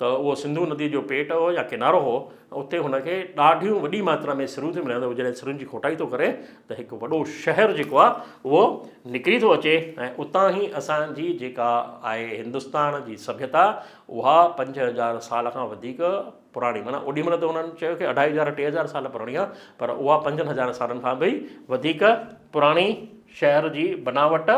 ته اهو سنڌو نديء جو پيٽ هو يا ڪنارو هو، اتي هن کي ڏاڍيون وڏي ماترا ۾ سرون ٿيون ملن ته هو جڏهن سرن جي کوٽائي ٿو ڪري ته هڪ وڏو شهر جيڪو آهي اهو نڪري ٿو اچي ۽ اتان ئي اسان جي جيڪا آهي هندستان جي سڀيتا اها 5000 سال کان وڌيڪ پراڻي معنيٰ اوڏي مهل ته انهن چيو ڪي اڍائي هزار ٽي هزار سال پراڻي آهي پر اها 5000 سالن کان به وڌيڪ پراڻي شهر جي بناوٽ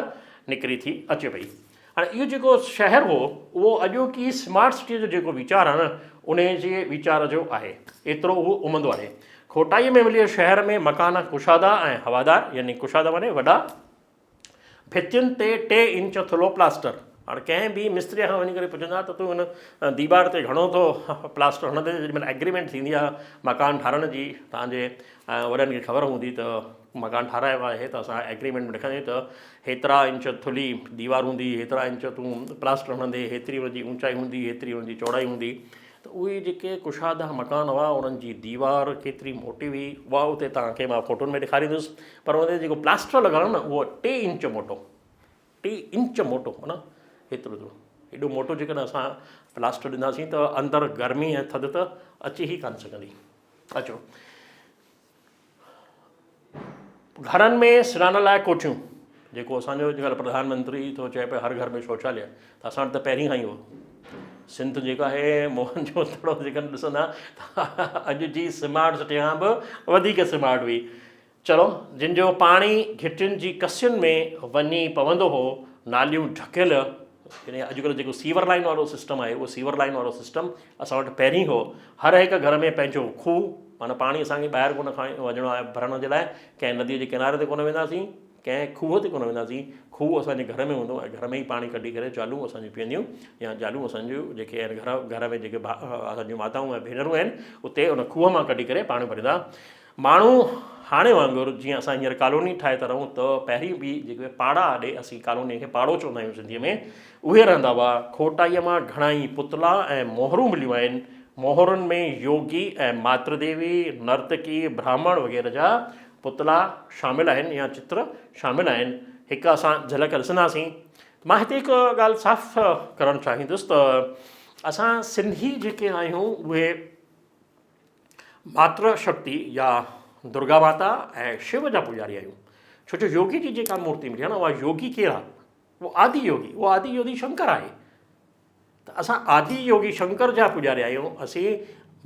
نڪري ٿي اچي پئي. هاڻي اهو جيڪو شهر هو اهو اڄوڪي سمارٽ سٽيء جو جيڪو ويچار آهي نه انهيء جي ويچار جو آهي. ايترو اهو عمدو آهي. کوٽائيء ۾ مليل شهر ۾ مڪان ڪشادا ۽ هوادار يعني ڪشادا معني وڏا، ڀتين تي ٽي انچ ٿلهو پلاسٽر. هاڻي ڪنهن به مستريء کان وڃي ڪري پڇندا ته تون هن ديوار تي گهڻو ٿو پلاسٽر هڻندين جيڏي مهل ايگريمينٽ ٿيندي آهي مڪان ٺاهرائڻ جي توهان جي وڏن کي خبر هوندي ته مڪان ٺاهرايو آهي ته اسان ايگريمينٽ ۾ لکنداسين ته هيترا انچ ٿلهي ديوار هوندي، هيترا انچ تون پلاسٽر هڻندين، هيتري ان جي اونچائي هوندي، هيتري ان جي چوڙائي هوندي ته اهي جيڪي ڪشادا مڪان هئا انهن جي ديوار ڪيتري موٽي هئي اها اتي توهان کي مان فوٽن ۾ ڏيکاريندس پر ان تي جيڪو پلاسٽر لڳل هو نه اهو ٽي انچ موٽو ٽي انچ موٽو معنيٰ هيترو هيترو ايڏو موٽو جيڪڏهن اسان پلاسٽر ڏينداسين ته اندر گرمي ۽ ٿڌ ته اچي ئي ڪانه سگهندي. اچو گهرن ۾ سنان لاء ڪوٺيون جيڪو اسان جو اڄڪلهه پرڌان منتري ٿو چئي پيو هر گهر ۾ شوچاليه ته اسان وٽ ته پهرين کان ئي هو سنڌ جيڪا آهي موهن جو دڙو جيڪڏهن ڏسندا ته اڄ جي سمارٽ سٽي کان به وڌيڪ سمارٽ هئي چلو جن جو پاڻي گهٽين جي ڪسين ۾ وڃي پوندو هو ناليون ڍڪيل يعني اڄڪلهه جيڪو سيور لائن وارو سسٽم آهي اهو سيور لائن وارو سسٽم اسان وٽ پهرين هو هر هڪ گهر ۾ پنهنجو کوهه معنيٰ پاڻي اسان کي ٻاهر ڪونه کڻي وڃڻو آهي ڀرڻ جي لاء ڪنهن نديء جي ڪناري تي ڪونه وينداسين ڪنهن کوهه تي ڪونه وينداسين کوهه اسان جي گهر ۾ هوندو ۽ گهر ۾ ئي پاڻي ڪڍي ڪري زالون اسان جون پيئنديون يا زالون اسان جون جيڪي آهن گهر گهر ۾ جيڪي اسان جون ماتائون ۽ ڀينرون آهن اتي ان کوهه مان ڪڍي ڪري پاڻي ڀريندا ماڻهو هاڻي وانگر جيئن اسان هينئر ڪالوني ٺاهي ٿا رهون ته پهرين به جيڪي پاڙا آڏي اسين ڪالوني کي پاڙو چوندا آهيون سنڌيء ۾ اهي رهندا هئا. کوٽائيء مان گهڻا ئي پتلا ۽ مهرون مليون آهن. مهرن ۾ يوگي ۽ ماتر ديوي، نرتڪي، براهمڻ وغيره جا پتلا شامل آهن يا چتر شامل آهن. هڪ اسان جهلڪ ڏسنداسين. مان هتي هڪ ڳالهه صاف ڪرڻ چاهيندس ته اسان سنڌي جيڪي آهيون اهي ماتر شڪتي يا درگا ماتا ۽ شو جا پوڄاري آهيون ڇو جو يوگي جي جيڪا مورتي ملي آهي نه اها يوگي ڪير آهي اهو آدي يوگي اهو آدي يوگي شنڪر آهي ته اسان آدي يوگي شنڪر جا پوڄاري آهيون اسين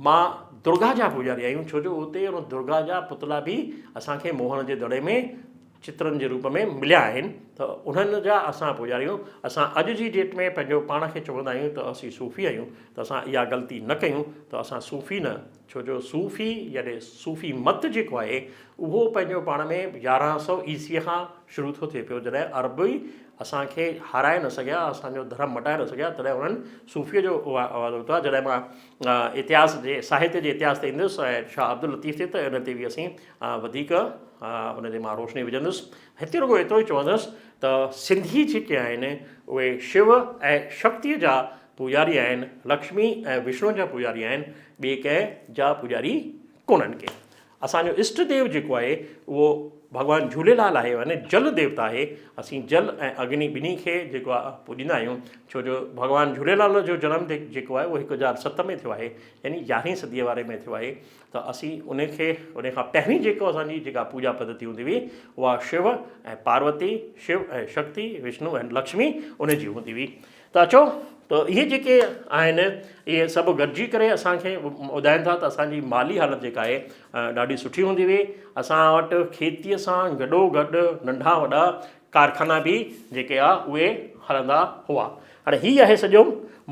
مان درگا جا پوڄاري آهيون ڇو جو اتي ان درگا جا پتلا به اسان کي موهن جي دڙي ۾ چترن جي روپ ۾ مليا آهن ته انهن جا اسان پوڄاري آهيون. اسان اڄ جي ڊيٽ ۾ پنهنجو پاڻ کي چوندا آهيون ته اسين صوفي آهيون ته اسان اها غلطي نه ڪيون ته اسان صوفي نه ڇو جو صوفي يعني صوفي مت جيڪو آهي اهو پنهنجو پاڻ ۾ 1100 عيسويء کان شروع ٿو ٿئي پيو جڏهن عرب ئي اسان کي هارائي نه سگهيا اسان جو ڌرم مٽائي نه سگهيا تڏهن انهن صوفيء جو آواز اتو آهي جڏهن مان اتهاس جي ساهتيه جي اتهاس تي ايندس ۽ شاهه عبداللطيف تي ته ان تي به اسين وڌيڪ ان تي مان روشني وجهندس هتي رڳو ايترو ئي چوندس ته سنڌي جيڪي آهن اهي شو ۽ شڪتيء جا پوڄاري آهن، لڪشمي ۽ وشنو جا پوڄاري آهن، ٻئي ڪنهن جا پوڄاري ڪونهن ڪي. اسان جو اشٽ ديو جيڪو آهي اهو ڀڳوان جهوليلال آهي يعني جل ديوتا آهي. اسين جل ۽ اگني ٻنهي کي جيڪو آهي پوڄيندا آهيون ڇو جو ڀڳوان جهوليلال جو جنم جيڪو آهي اهو 1007 ۾ ٿيو آهي يعني يارهين صديء واري ۾ ٿيو آهي ته اسين ان کي ان کان پهرين جيڪو اسان جي جيڪا پوڄا پڌتي هوندي هئي اها شو ۽ پاروتي، شو ۽ شڪتي، وشنو ۽ لڪشمي ان جي هوندي هئي. ته اچو ته اهي جيڪي آهن اهي سڀ گڏجي ڪري اسان کي ٻڌائين ٿا ته اسان جي مالي حالت جيڪا آهي ڏاڍي سٺي هوندي هئي اسان وٽ کيتيء سان گڏو گڏ ننڍا وڏا ڪارخانا به جيڪي آ اهي هلندا هئا هاڻي هي آهي سڄو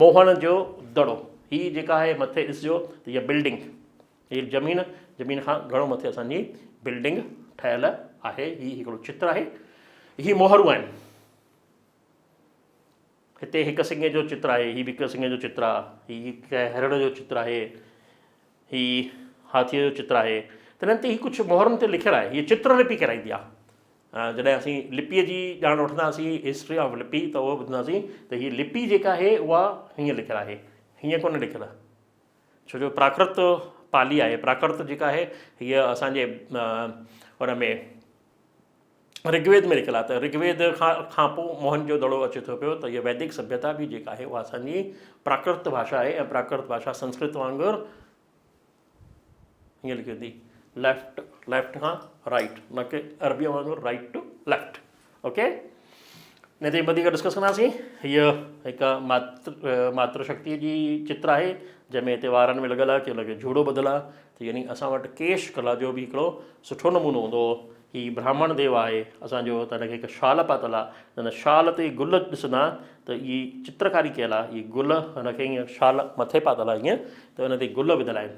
موهن جو دڙو هي جيڪا آهي مٿي ڏسجو ته هيء بلڊنگ هي زمين زمين کان گهڻو مٿي اسان جي بلڊنگ ٺهيل آهي هي هڪڙو چتر آهي هي مهرون آهن هتي هڪ سنگهه جو چتر آهي، هي به هڪ سنگهه جو چتر آهي، هي ڪنهن هرڻ جو چتر آهي، هي هاٿيء جو چتر آهي. تنهن تي هي ڪجهه مهرن تي لکيل آهي. هيء چتر لپي ڪهرائيندي آهي. جڏهن اسين لپيء جي ڄاڻ وٺنداسين، هسٽري آف لپي، ته اهو ٻڌنداسين ته هيء لپي جيڪا آهي اها هيئن لکيل آهي، هيئن ڪونه لکيل آهي. ڇو جو پراڪرت پالي آهي، پراڪرت جيڪا آهي هيء اسان جي ان ۾ رگويد ۾ لکيل آهي ته رگويد کان پوء موهن جو دڙو اچي ٿو پيو ته هيء ويدڪ سڀيتا به جيڪا آهي اها اسان جي پراڪرت ڀاشا آهي ۽ پراڪرت ڀاشا سنسڪرت وانگر هيئن لکي ويندي ليفٽ ليفٽ کان رائٽ نه ڪي عربيء وانگر رائٽ ٽو ليفٽ اوڪي ان تي وڌيڪ ڊسڪس ڪنداسين هيء هڪ ماتر ماتر شڪتيء جي چتر آهي جنهن ۾ هتي وارن ۾ لڳل آهي ڪي لڳي جهوڙو ٻڌل آهي ته يعني اسان وٽ ڪيش ڪلا جو به هڪڙو سٺو نمونو هوندو هو هي براهمڻ ديو آهي اسان جو ته هن کي هڪ شال پاتل آهي هن شال تي گل ڏسندا ته اهي چترڪاري ڪيل آهي اهي گل هن کي ائين شال مٿي پاتل آهي ائين ته ان تي گل وڌل آهن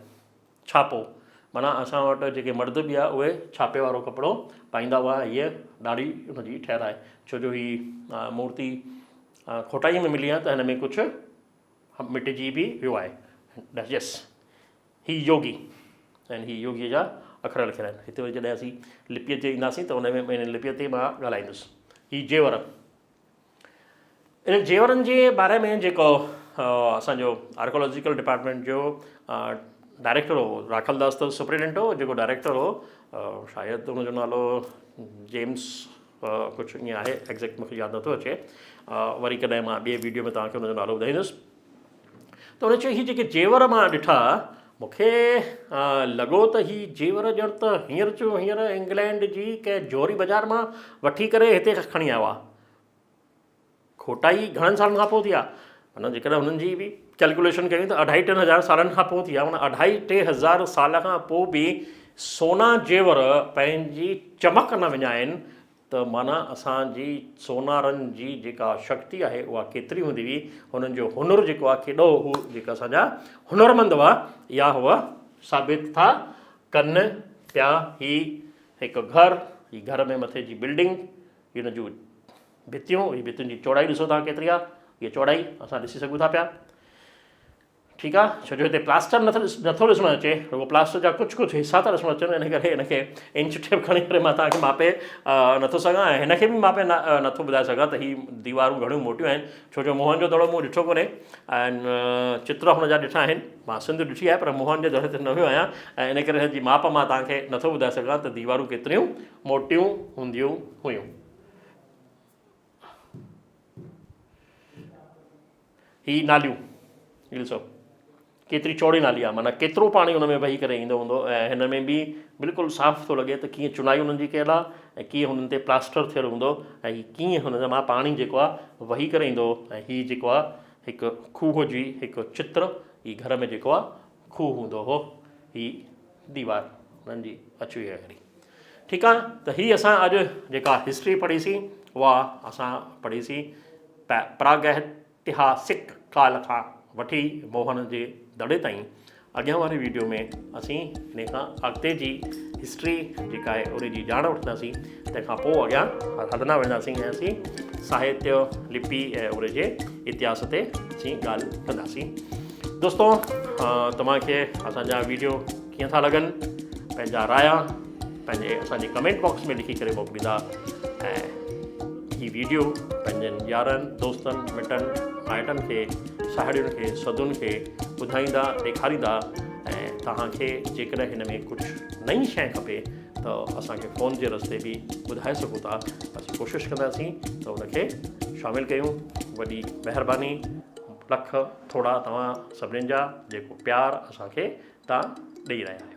ڇاپو معنيٰ اسان وٽ جيڪي مرد به آهي اهي ڇاپي وارو ڪپڙو پائيندا هئا هيء ڏاڙهي ان جي ٺهيل آهي ڇو جو هي مورتي کوٽائي ۾ ملي آهي ته هن ۾ ڪجهه مٽجي به ويو آهي يس هي يوگي ۽ هي يوگيء جا اکر لکيل آهن. هتي وري جڏهن اسين لپيء تي اينداسين ته ان ۾ ان لپيء تي مان ڳالهائيندس. هي زيور انهن زيورن جي باري ۾ جيڪو اسان جو آرڪيالاجيڪل ڊپارٽمينٽ جو ڊائريڪٽر هو راکل داس ته سپرنٽينڊنٽ هو جيڪو ڊائريڪٽر هو شايد ان جو نالو جيمس ڪجهه ائين آهي ايگزيڪٽ مونکي ياد نٿو اچي وري ڪڏهن مان ٻئي ويڊيو ۾ توهان کي ان جو نالو ٻڌائيندس. ته هن چيو هي جيڪي زيور مان ڏٺا مون کي لڳو ته هي زيور ڄڻ ته هينئر جو هينئر انگلينڊ جي ڪنهن جوهري بازار مان وٺي ڪري هتي کڻي آيو آهي. کوٽائي گهڻن سالن کان پوء ٿي آهي. معنيٰ جيڪڏهن هنن جي به ڪيلڪوليشن ڪيون ته اڍائي ٽن هزار سالن کان پوء ٿي آهي معنيٰ اڍائي ٽي هزار سال کان پوء به سونا زيور پنهنجي چمڪ نه وڃائين ته معنيٰ اسان جي سونارن جي جيڪا شڪتي آهي اها ڪيتري هوندي هئي، هنن جو هنر جيڪو آهي ڪيڏو هو، جيڪا اسان جا هنرمند هئا اها هو ثابت ٿا ڪن پيا. هي هڪ گهر، هي گهر ۾ مٿي جي بلڊنگ، هي ان جون ڀتيون، هي ڀتين جي چوڙائي ڏسو توهان ڪيتري آهي، هيء چوڙائي اسان ڏسي سگهون ٿا پيا. ٺيڪ آ ڇو جو هتي پلاسٽر نٿو نٿو ڏسڻ اچي رڳو پلاسٽر جا ڪجهه ڪجهه حصا ٿا ڏسڻ اچن ان ڪري هن کي انچ ٽيپ کڻي ڪري مان توهان کي ماپي نٿو سگهان ۽ هن کي به ماپي نٿو ٻڌائي سگهان ته هي ديوارون گهڻيون موٽيون آهن ڇو جو موهن جو دڙو مون ڏٺو ڪونهي ۽ چتر هن جا ڏٺا آهن مان سنڌ ڏٺي آهي پر موهن جي دڙي تي نه ويو آهيان ۽ ان ڪري هن جي ماپ مان توهان کي نٿو ٻڌائي سگهان ته ديوارون ڪيتريون موٽيون هونديون هيون. هي ناليون هي ڏسو ڪيتري چوڙي نالي آهي معنيٰ ڪيترو پاڻي ان ۾ وهي ڪري ايندو هوندو ۽ هن ۾ به بلڪل صاف ٿو لڳي ته ڪيئن چنائي انهن جي ڪيل آهي ۽ ڪيئن هنن تي پلاسٽر ٿيل هوندو ۽ هي ڪيئن هن مان پاڻي جيڪو آهي وهي ڪري ايندو هو ۽ هي جيڪو آهي هڪ کوهه جي هڪ چتر هي گهر ۾ جيڪو آهي کوهه هوندو هو هي ديوار هنن جي اچي وئي آهي. ٺيڪ آ ته هي اسان اڄ جيڪا هسٽري پڙهي سين اها اسان پڙهي سين پراگهتهاسڪ ڪال کان وٺي موهن جي دڙي تائين. اڳيان واري ويڊيو ۾ اسين انهي کان اڳتي جي هسٽري جيڪا آهي ان جي ڄاڻ وٺنداسين تنهن کان پوء اڳيان هلندا وينداسين ۽ اسين ساهتيه لپي ۽ ان جي اتهاس تي اسين ڳالهه ڪنداسين. دوستو توهان کي اسان جا ويڊيو ڪيئن ٿا لڳن پنهنجا رايا پنهنجي اسان جي ڪمينٽ باڪس ۾ لکي ڪري موڪليندا ۽ هي ويڊيو پنهنجن يارن دوستن مٽن مائٽن کي ساهيڙين کي سڌن کي ٻڌائيندا ڏيکاريندا ۽ توهان کي جيڪڏهن هن ۾ ڪجهه نئين شيء کپي ته اسان کي فون جي رستي به ٻڌائي سگهو ٿا اسين ڪوشش ڪنداسين ته ان کي شامل ڪيون وڏي مهرباني لک ٿورا توهان سڀنين جا جيڪو پيار اسان کي تان ڏئي رهيا آهيو.